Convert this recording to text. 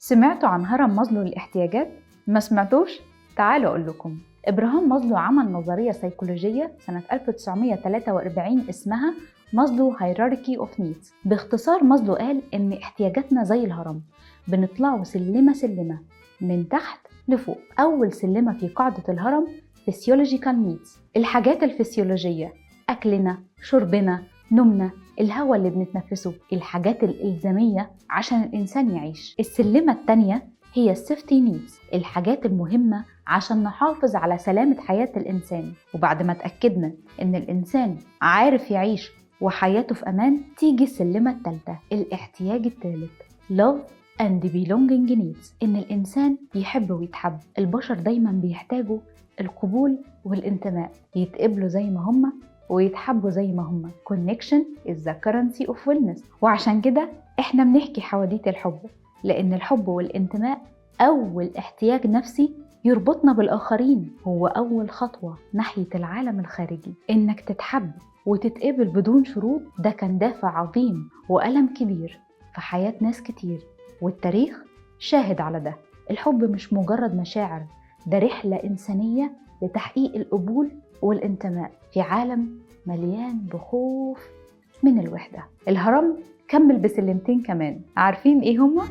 سمعتوا عن هرم مازلو للاحتياجات؟ ما سمعتوش؟ تعالوا أقول لكم. إبراهام مازلو عمل نظرية سيكولوجية سنة 1943 اسمها Maslow hierarchy of needs. باختصار، مازلو قال إن احتياجاتنا زي الهرم، بنطلعه سلمة سلمة من تحت لفوق. أول سلمة في قاعدة الهرم physiological needs، الحاجات الفسيولوجية: أكلنا، شربنا، نومنا، الهواء اللي بنتنفسه، الحاجات الإلزامية عشان الإنسان يعيش. السلمة التانية هي ال safety needs، الحاجات المهمة عشان نحافظ على سلامة حياة الإنسان. وبعد ما تأكدنا إن الإنسان عارف يعيش وحياته في أمان، تيجي السلمة التالتة، الاحتياج الثالث، love and belonging needs، إن الإنسان يحب ويتحب. البشر دايما بيحتاجوا القبول والانتماء، يتقبلوا زي ما هما ويتحبوا زي ما هما. connection is the currency of wellness. وعشان كده احنا بنحكي حواديت الحب، لأن الحب والانتماء أول احتياج نفسي يربطنا بالآخرين، هو أول خطوة ناحية العالم الخارجي. إنك تتحب وتتقبل بدون شروط، ده كان دافع عظيم وألم كبير في حياة ناس كتير، والتاريخ شاهد على ده. الحب مش مجرد مشاعر، ده رحلة إنسانية لتحقيق القبول والانتماء في عالم مليان بخوف من الوحدة. الهرم كمل بسلمتين كمان، عارفين إيه هما؟